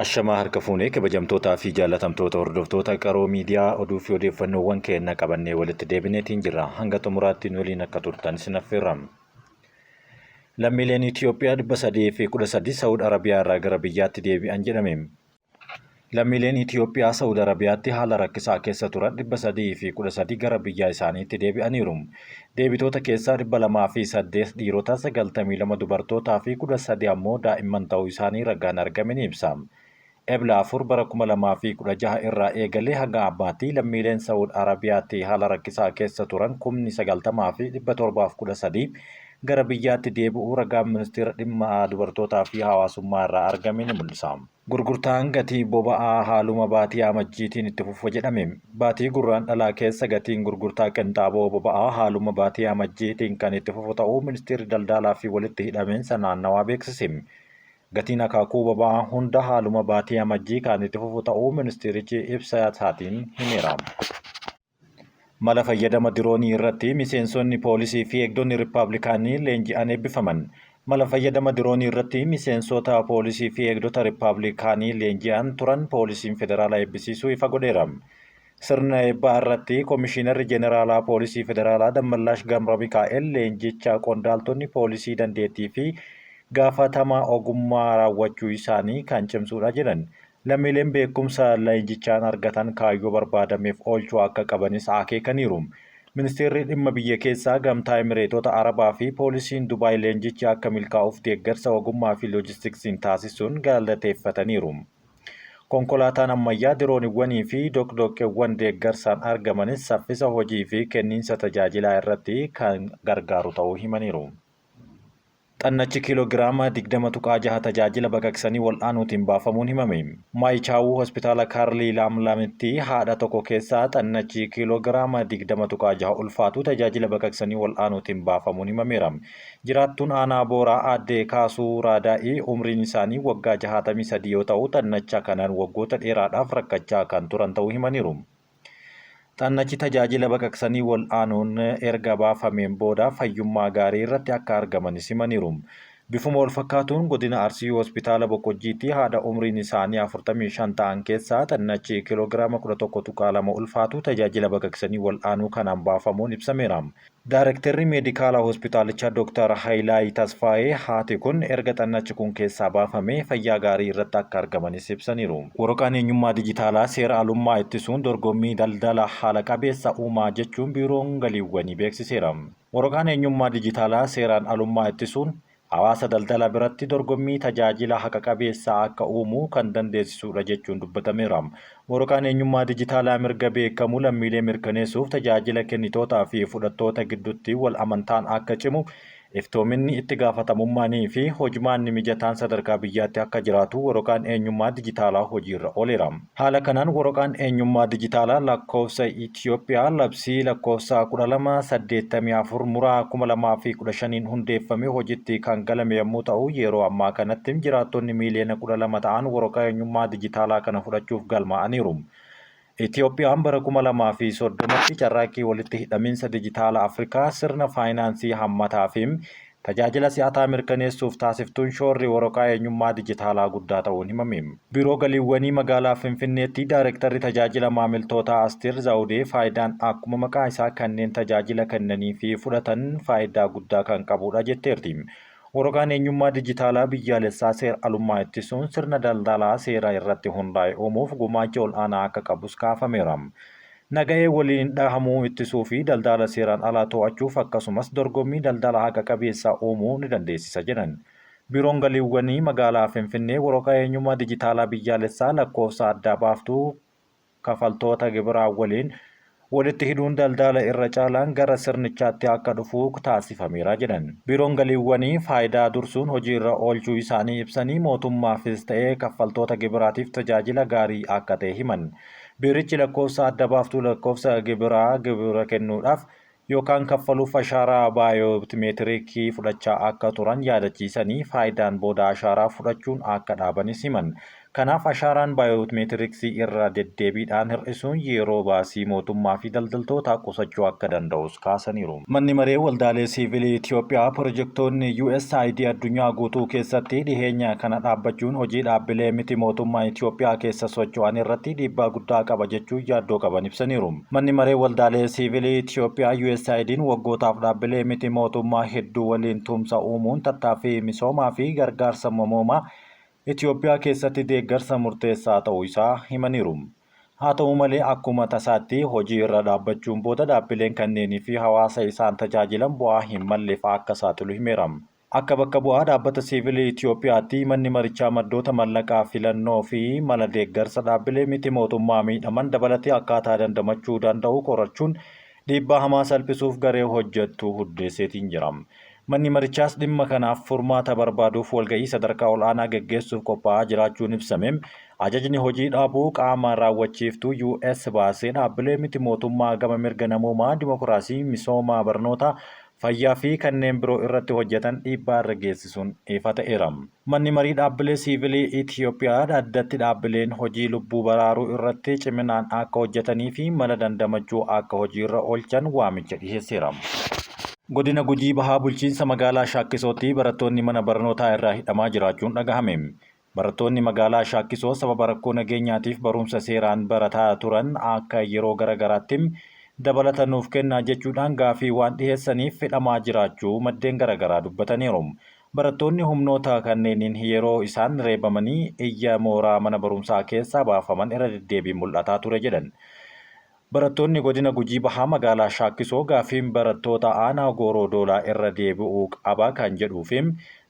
Ashamaa harka fuunee kabajamtootaa fi jaallatamtoota hordoftoota Qaroo Miidiyaa oduu fi odeeffannoowwan keenya qabannee walitti deebineetiin jirra. Hanga xumuraatti nu waliin akka turtan isin affeerra. Lammiileen Itoophiyaa 313 Saawud Arabiyaa irraa gara biyyaatti deebi'an jedhame. Lammiileen Itoophiyaa Saawud Arabiyaatti haala rakkisaa keessa turan 313 gara biyya isaaniitti deebi'aniiru. Deebitoota keessaa 208 dhiirota, 92 dubartootaa fi 13 ammoo daa'imman ta'uu isaanii ragaan argame ni ibsa. Ebla 4 bara 2016 irraa eegalee hanga ammaatti lammiileen Saawud Arabiyaatti haala rakkisaa keessa turan kumni 90 fi 713 gara biyyaatti deebi'uu ragaan ministeera dhimma dubartootaa fi hawaasummaa irraa argame ni mul'isa. Gurgurtaan gatii boba'aa haaluma baatii Amajjiitiin itti fufa jedhame. Baatii Gurraandhalaa keessa gatiin gurgurtaa qinxaaboo boba'aa haaluma baatii Amajjiitiin kan itti fufu ta'uu Ministeerri Daldalaa fi Walitti Hidhamiinsa Naannawaa beeksise. Gatiin akaakuu boba'aa hunda haaluma baatii Amajjii kan itti fufu ta'uu ministeerichi ibsa isaatiin himeera. Mala fayyadama diroonii irratti miseensonni poolisii fi eegdonni Rippaablikaanii leenji'an eebbifaman. Mala fayyadama diroonii irratti miseensota poolisii fi eegdota Rippaablikaanii leenji'an turan poolisiin federaalaa eebbisiisuu ifa godheera. Sirna eebbaa irratti Komishiinarri Jeneraalaa Poolisii Federaalaa Dammallaash Gamra Mikaa'el leenjicha qondaaltonni poolisii dandeettii fi gaafatama ogummaa raawwachuu isaanii kan cimsuudha jedhan. Lammiileen beekumsa leenjichaan argatan kaayyoo barbaadameef oolchuu akka qabanis akeekaniiru. Ministeerri Dhimma Biyya Keessaa Gamtaa Emireetota Arabaa fi Poolisiin Dubaay leenjichi akka milkaa'uuf deeggarsa ogummaa fi loojistiksiin taasisuun galateeffataniiru. Konkolaataan ammayyaa dirooniwwanii fi doqdoqqeewwan deeggarsaan argamanis saffisa hojii fi kenniinsa tajaajilaa irratti kan gargaaru ta'uu himaniiru. Xannachi kiiloo giraama 20.6 tajaajila baqaqsanii wal'aanuutiin baafamuun himame. Maayichaawuu Hospitaala Kaarlii Laamlamitti haadha tokko keessaa xannachi kiiloo giraama 20.6 ulfaatu tajaajila baqaqsanii wal'aanuutiin baafamuun himameera. Jiraattuun aanaa Booraa Aaddee Kaasuu Raadaa'ii umriin isaanii waggaa 63 yoo ta'u xannacha kanaan waggoota dheeraadhaaf rakkachaa kan turan ta'uu himaniiru. Xannachi tajaajila baqaqsanii wal'aanuun erga baafameen booda fayyummaa gaarii irratti akka argamanis himaniiru. Bifuma walfakkaatuun godina Arsii Hospitaala Boqqojjiitti haadha umriin isaanii 45 ta'an keessaa xannachi kiiloogiraama 11.2 ulfaatu tajaajila baqaqsanii wal'aanuu kanaan baafamuun ibsameera. Daarektarri Meedikaala Hospitaalichaa Dooktar Hayilaay Tasfaayee haati kun erga xannachi kun keessaa baafamee fayyaa gaarii irratti akka argamanis ibsaniiru. Waraqaan eenyummaa dijitaalaa seera alummaa ittisuun dorgommii daldala haala qabeessa uumaa jechuun Biiroon Galiiwwanii beeksiseera. Waraqaan eenyummaa dijitaalaa seeraan alummaa ittisuun hawaasa daldala biratti dorgommii tajaajila haqa qabeessa akka uumu kan dandeessisuudha jechuun dubbatameera. Waraqaan eenyummaa dijitaalaa mirga beekamu lammiilee mirkaneessuuf tajaajila kennitootaa fi fudhattoota gidduutti wal amantaan akka cimu iftoominni itti gaafatamummaanii fi hojmaanni mijataan sadarkaa biyyaatti akka jiraatu waraqaan eenyummaa dijitaalaa hojiirra ooleera. Haala kanaan waraqaan eenyummaa dijitaalaa lakkoofsa Itoophiyaa labsii lakkoofsa 1284 muraa 2015 hundeeffame hojiitti kan galame yommuu ta'u yeroo ammaa kanatti jiraattonni miiliyoona 12 ta'an waraqaa eenyummaa dijitaalaa kana fudhachuuf galmaa'aniiru. Itoophiyaan bara 2030tti carraaqqii walitti hidhamiinsa dijitaala Afrikaa sirna faayinaansii hammataa fi tajaajila si'ataa mirkaneessuuf taasiftuun shoorri waraqaa eenyummaa dijitaalaa guddaa ta'uun himame. Biiroo Galiiwwanii magaalaa Finfinneetti Daayirektarri tajaajila maamiltootaa Asteer Zawudee faayidaan akkuma maqaa isaa kanneen tajaajila kennanii fi fudhatan faayidaa guddaa kan qabudha jetteerti. Waraqaan eenyummaa dijitaalaa biyyaalessaa seer-alummaa ittisuun sirna daldalaa seera irratti hundaa'e uumuuf gumaacha ol'aanaa akka qabus kaafameera. Nagahee waliin dhahamuu ittisuu fi daldala seeraan alaa to'achuuf akkasumas dorgommii daldala haqa qabeessa uumuu ni dandeessisa jedhan. Biiroon Galiiwwanii magaalaa Finfinnee waraqaa eenyummaa dijitaalaa biyyaalessaa lakkoofsa addaa baaftuu kafaltoota gibiraa waliin walitti hidhuun daldala irra caalaan gara sirnichaatti akka dhufu taasifameera jedhan. Biiroon Galiiwwanii faayidaa dursuun hojiirra oolchuu isaanii ibsanii mootummaafis ta'ee kaffaltoota gibiraatiif tajaajila gaarii akka ta'e himan. Biirichi lakkoofsa adda baaftuu lakkoofsa gibiraa gibira kennuudhaaf yookaan kaffaluuf ashaaraa baayoomeetiriikii fudhachaa akka turan yaadachiisanii faayidaan booda ashaaraa fudhachuun akka dhaabanis himan. Kanaaf ashaaraan baayoomeetiriksii irra deddeebiidhaan hir'isuun yeroo, baasii mootummaa fi daldaltootaa qusachuu akka danda'us kaasaniiru. Manni maree waldaalee siivilii Itoophiyaa pirojektoonni USAID addunyaa guutuu keessatti dhiheenya kana dhaabbachuun hojii dhaabbilee miti mootummaa Itoophiyaa keessa socho'an irratti dhiibbaa guddaa qaba jechuun yaaddoo qaban ibsaniiru. Manni maree waldaalee siivilii Itoophiyaa USAID'n waggootaaf dhaabbilee miti mootummaa hedduu waliin tumsa uumuun tattaaffii misoomaa fi gargaarsa namoomaa Itoophiyaa keessatti deeggarsa murteessaa ta'uu isaa himaniiru. Haa ta'u malee, akkuma tasaatti hojii irra dhaabbachuun booda dhaabbileen kanneenii fi hawaasa isaan tajaajilan bu'aa hin malleef akka saaxilu himeera. Akka bakka bu'aa dhaabbata siivilii Itoophiyaatti, manni marichaa maddoota mallaqaa filannoo fi mala deeggarsa dhaabbilee miti mootummaa miidhaman dabalatee akkaataa dandamachuu danda'u qorachuun dhiibbaa hamaa salphisuuf garee hojjettu hundeesseetiin jira. Manni marichaas dhimma kanaaf furmaata barbaaduuf walga'ii sadarkaa ol'aanaa geggeessuuf qophaa'aa jiraachuun ibsame. Ajajni hojii dhaabuu qaama raawwachiiftuu US baasee dhaabbilee miti mootummaa gama mirga namoomaa, dimokiraasii, misooma, barnoota, fayyaa fi kanneen biroo irratti hojjetan dhiibbaa irra geessisuun ifa ta'eera. Manni marii dhaabbilee siivilii Itoophiyaa addatti dhaabbileen hojii lubbuu baraaruu irratti ciminaan akka hojjetanii fi mala dandamachuu akka hojiirra oolchan waamicha dhiheesseera. Godina Gujii Bahaa bulchiinsa magaalaa Shaakkisootti barattoonni mana barnootaa irraa hidhamaa jiraachuun dhagahame. Barattoonni magaalaa Shaakkisoo sababa rakkoo nageenyaatiif barumsa seeraan barataa turan akka yeroo garagaraatti dabalata nuuf kennaa jechuudhaan gaafii waan dhiheessaniif hidhamaa jiraachuu maddeen garagaraa dubbataniiru. Barattoonni humnoota kanneeniin yeroo isaan reebamanii iyya mooraa mana barumsaa keessaa baafaman irra deddeebiin mul'ataa ture jedhan. Barattoonni godina Gujii Bahaa magaalaa Shaakkisoo gaafiin barattoota aanaa Gooroo Doolaa irra deebi'uu qaba kan jedhuu fi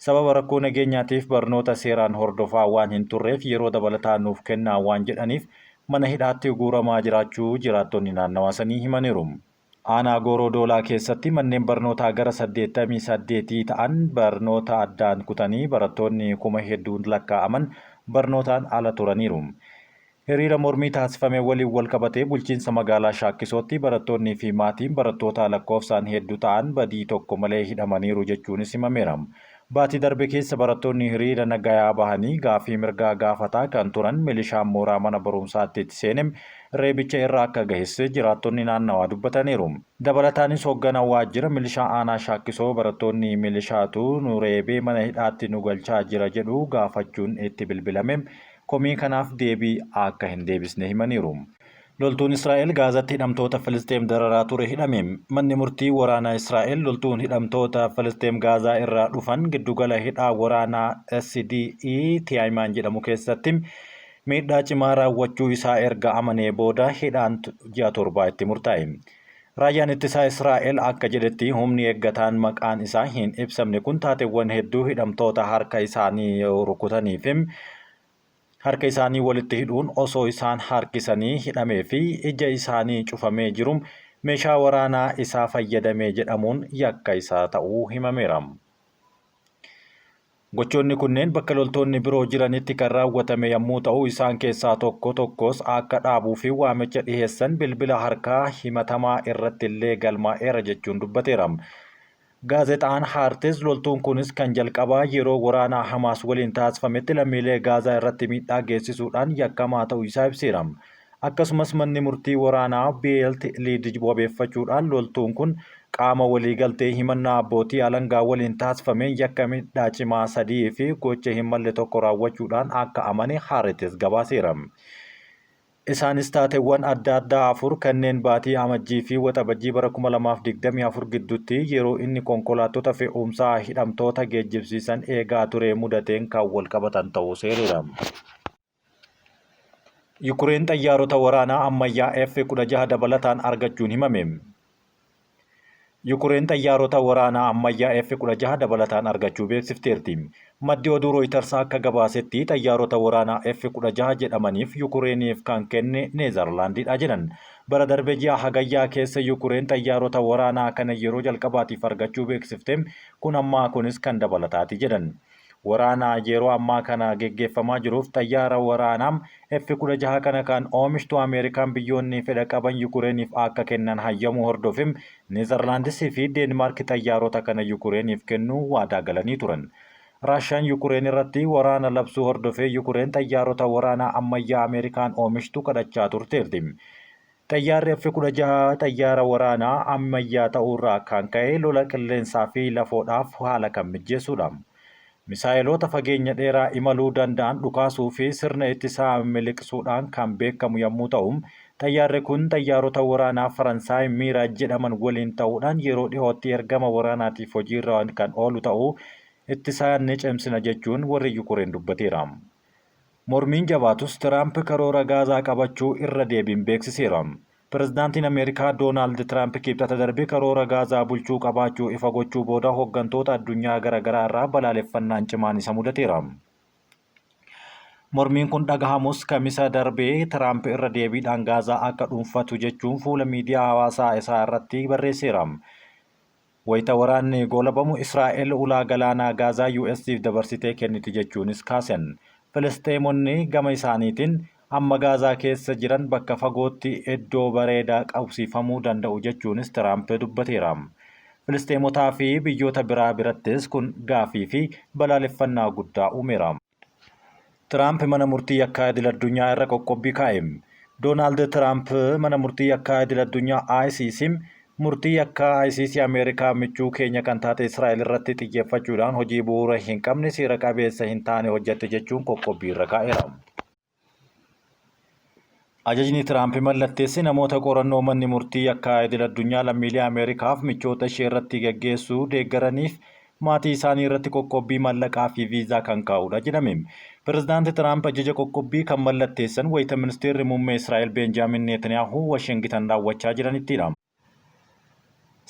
sababa rakkoo nageenyaatiif barnoota seeraan hordofaa waan hin turreef yeroo dabalataa nuuf kennaa waan jedhaniif mana hidhaatti guuramaa jiraachuu jiraattonni naannawaa sanii himaniiru. Aanaa Gooroo Doolaa keessatti manneen barnootaa gara 88 ta'an barnoota addaan kutanii barattoonni kuma hedduun lakkaa'aman barnootaan ala turaniiru. Hiriira mormii taasifame waliin wal qabatee bulchiinsa magaalaa Shaakkisootti barattoonnii fi maatiin barattoota lakkoofsaan hedduu ta'an badii tokko malee hidhamaniiru jechuunis himameera. Baatii darbe keessa barattoonni hiriira nagayaa bahanii gaafii mirgaa gaafataa kan turan milishaan mooraa mana barumsaatti itti seene reebicha irra akka gahesse jiraattonni naannawaa dubbataniiru. Dabalataanis hoogganaa waajjira milishaa aanaa Shaakkisoo barattoonni milishaatu nu reebee mana hidhaatti nu galchaa jira jedhu gaafachuun itti bilbilame komii kanaaf deebii akka hin deebisne himaniiru. Loltuun Israa'el Gaazaatti hidhamtoota Filisxeem dararaa ture hidhame. Manni murtii waraanaa Israa'el loltuun hidhamtoota Filisxeem Gaazaa irraa dhufan giddugala hidhaa waraanaa SDE Tiyaayimaan jedhamu keessatti miidhaa cimaa raawwachuu isaa erga amanee booda hidhaan ji'a 7 itti murtaa'e. Raayyaan ittisaa Israa'el akka jedhetti, humni eeggataan maqaan isaa hin ibsamne kun taateewwan hedduu hidhamtoota harka isaanii rukutanii fi harka isaanii walitti hidhuun osoo isaan harkisanii hidhamee fi ija isaanii cufamee jiru meeshaa waraanaa isaa fayyadamee jedhamuun yakka isaa ta'uu himameera. Gochoonni kunneen bakka loltoonni biroo jiranitti kan raawwatame yommuu ta'u, isaan keessaa tokko tokkos akka dhaabuu fi waamicha dhiheessan bilbila harkaa himatamaa irratti illee galmaa'eera jechuun dubbateera. Gaazexaan Haartez loltuun kunis kan jalqabaa yeroo waraanaa Hamaas waliin taasifametti lammiilee Gaazaa irratti miidhaa geessisuudhaan yakkamaa ta'uu isaa ibseera. Akkasumas manni murtii waraanaa Beelt Liid wabeeffachuudhaan loltuun kun qaama waliigaltee himannaa abbootii alangaa waliin taasifameen yakka miidhaa cimaa 3 fi gocha hin malle tokko raawwachuudhaan akka amane Haaretes gabaaseera. Isaanis taateewwan adda addaa 4 kanneen baatii Amajjii fi Waxabajjii bara 2024 gidduutti yeroo inni konkolaattota fe'umsaa hidhamtoota geejjibsiisan eegaa ture mudateen kan wal qabatan ta'uu seereera. Yukureen xayyaarota waraanaa ammayyaa F-16 dabalataan argachuun himame. Yukureen xayyaarota waraanaa ammayyaa F-16 dabalataan argachuu beeksifteerti. Maddi oduu Rooyiters akka gabaasetti, xayyaarota waraanaa F-16 jedhamaniif Yukureeniif kan kenne Neezarlaandidha jedhan. Bara darbe ji'a Hagayyaa keessa Yukureen xayyaarota waraanaa kana yeroo jalqabaatiif argachuu beeksifte, kun ammaa kunis kan dabalataati jedhan. Waraana yeroo ammaa kana geggeeffamaa jiruuf xayyaara waraanaa F-16 kana kan oomishtu Ameerikaan biyyoonni fedha qaban Yukureeniif akka kennan hayyamuu hordofee Neezarlaandisii fi Deenmaark xayyaarota kana Yukureeniif kennuu waadaa galanii turan. Raashiyaan Yukureen irratti waraana labsuu hordofee Yukureen xayyaarota waraanaa ammayyaa Ameerikaan oomishtu kadhachaa turteerti. Xayyaarri F-16 xayyaara waraanaa ammayyaa ta'uurraa kan ka'e lola qilleensaa fi lafoodhaaf haala kan mijjeessudha. Misaayeloota fageenya dheeraa imaluu danda'an dhukaasuu fi sirna ittisaa miliqsuudhaan kan beekamu yommuu ta'u, xayyaarri kun xayyaarota waraanaa Faransaay Miiraaj jedhaman waliin ta'uudhaan yeroo dhihootti ergama waraanaatiif hojiirra kan oolu ta'uu ittisaa ni cimsina jechuun warri Yukureen dubbateera. Mormiin jabaatus Tiraamp karoora Gaazaa qabachuu irra deebiin beeksiseera. Pirezidaantiin Ameerikaa Doonaald Tiraamp Kibxata darbe karoora Gaazaa bulchuu qabaachuu ifa gochuu booda hooggantoota addunyaa garaagaraa irraa balaaleffannaan cimaan isa mudateera. Mormiin kun dhagahamus Kamisa darbee Tiraamp irra deebiidhaan Gaazaa akka dhuunfatu jechuun fuula miidiyaa hawaasaa isaa irratti barreesseera. Wayita waraanni goolabamu Israa'el ulaa galaanaa Gaazaa US'if dabarsitee kenniti jechuunis kaasan. Filisxeemonni gama isaaniitiin amma Gaazaa keessa jiran bakka fagootti iddoo bareedaa qabsiifamuu danda'u jechuunis Tiraamp dubbateera. Filisxeemotaa fi biyyoota biraa birattis kun gaafii fi balaaleffannaa guddaa uumeera. Tiraamp mana murtii yakkaa idil addunyaa irra qoqqobbii kaa'e. Doonaald Tiraamp mana murtii yakkaa idil addunyaa ICC murtii yakkaa ICC Ameerikaa michuu keenya kan taate Israa'el irratti xiyyeeffachuudhaan hojii bu'uura hin qabne, seera qabeessa hin taane hojjette jechuun qoqqobbii irra kaa'eera. Ajajni Tiraamp mallatteesse namoota qorannoo manni murtii yakkaa idil addunyaa lammiilee Ameerikaaf michoota ishee irratti gaggeessuu deeggaraniif maatii isaanii irratti qoqqobbii maallaqaa fi viizaa kan kaa'udha jedhame. Pirezidaanti Tiraamp ajaja qoqqobbii kan mallatteessan wayita ministeerri muummee Israa'el Beenjaamin Netanyaahuu Washingitan daawwachaa jiranittidha.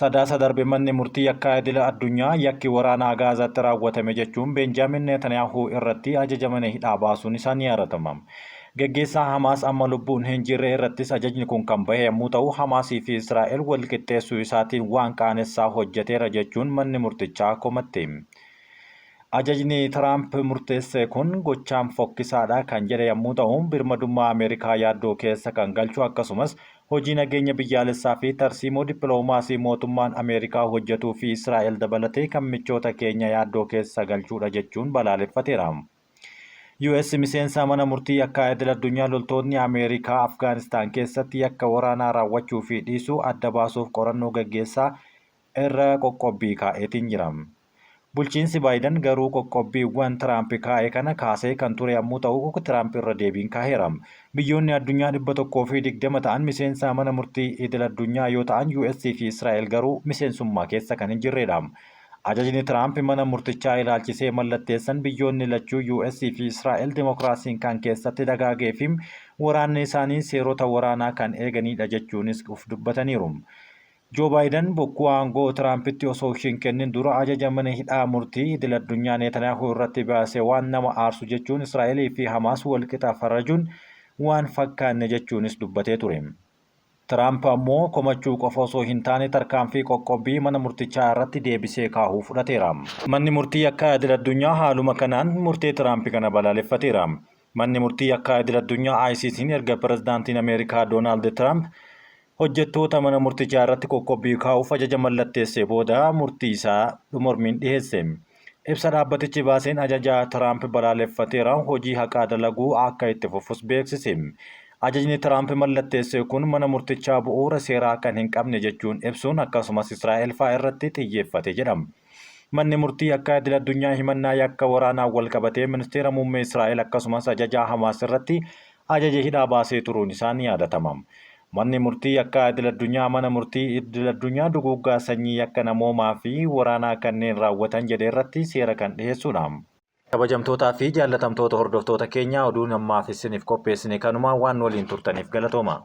Sadaasa darbe manni murtii yakkaa idila addunyaa yakki waraanaa Gaazaatti raawwatame jechuun Beenjaamin Netanyaahuu irratti ajaja mana hidhaa baasuun isaa ni yaadatama. Geggeessaa Hamaas amma lubbuun hin jirre irrattis ajajni kun kan bahe yommuu ta'u, Hamaasii fi Israa'el wal qixxeessuu isaatiin waan qaanessaa hojjeteera jechuun manni murtichaa komatte. Ajajni Tiraamp murteesse kun gochaan fokkisaadha kan jedhe yommuu ta'u, birmadummaa Ameerikaa yaaddoo keessa kan galchu akkasumas hojii nageenya biyyaalessaa fi tarsiimoo dippiloomaasii mootummaan Ameerikaa hojjetuu fi Israa'el dabalatee kan michoota keenya yaaddoo keessa galchuudha jechuun balaaleffateera. US miseensa mana murtii yakkaa idil addunyaa loltoonni Ameerikaa Afgaanistaan keessatti yakka waraanaa raawwachuu fi dhiisuu adda baasuuf qorannoo gaggeessaa irra qoqqobbii kaa'eetiin jira. Bulchiinsi Baayidan garuu qoqqobbiiwwan Tiraamp kaa'e kana kaasee kan ture yommuu ta'u, Tiraamp irra deebiin kaaheera. Biyyoonni addunyaa 120 ta'an miseensa mana murtii idil addunyaa yoo ta'an, US fi Israa'el garuu miseensummaa keessa kan hin jirredha. Ajajni Tiraamp mana murtichaa ilaalchisee mallatteessan biyyoonni lachuu US fi Israa'el dimokiraasiin kan keessatti dagaagee fi waraanni isaanii seerota waraanaa kan eeganidha jechuunis uf dubbataniiru. Joo Baayidan bokkuu aangoo Tiraampitti osoo hin kennin dura ajaja mana hidhaa murtii idil addunyaa Netanyaahuu irratti baase waan nama aarsu jechuun Israa'elii fi Hamaas walqixa farrajuun waan fakkaanne jechuunis dubbatee ture. Tiraamp ammoo komachuu qofa osoo hin taane tarkaanfii qoqqobbii mana murtichaa irratti deebisee kaahuu fudhateera. Manni murtii yakkaa idil addunyaa haaluma kanaan murtee Tiraamp kana balaaleffateera. Manni murtii yakkaa idil addunyaa ICC'n erga pirezidaantiin Ameerikaa Doonaald Tiraamp hojjettoota mana murtichaa irratti qoqqobbii kaa'uuf ajaja mallatteessee booda murtii isaa mormiin dhiheesse. Ibsa dhaabbatichi baaseen ajaja Tiraamp balaaleffateera, hojii haqaa dalaguu akka itti fufus beeksise. Ajajni Tiraamp mallatteesse kun mana murtichaa bu'uura seeraa kan hin qabne jechuun ibsuun akkasumas Israa'el fa'aa irratti xiyyeeffate jedha. Manni murtii yakkaa idil addunyaa himannaa yakka waraanaa wal qabatee ministeera muummee Israa'el akkasumas ajajaa Hamaas irratti ajaja hidhaa baasee turuun isaa ni yaadatama. Manni murtii yakkaa idil addunyaa mana murtii idil addunyaa duguuggaa sanyii, yakka namoomaa fi waraanaa kanneen raawwatan jedhe irratti seera kan dhiyeessudha. Kabajamtootaa fi jaallatamtoota hordoftoota keenyaa, oduun ammaaf isiniif qopheessine kanuma. Waan waliin turtaniif galatooma.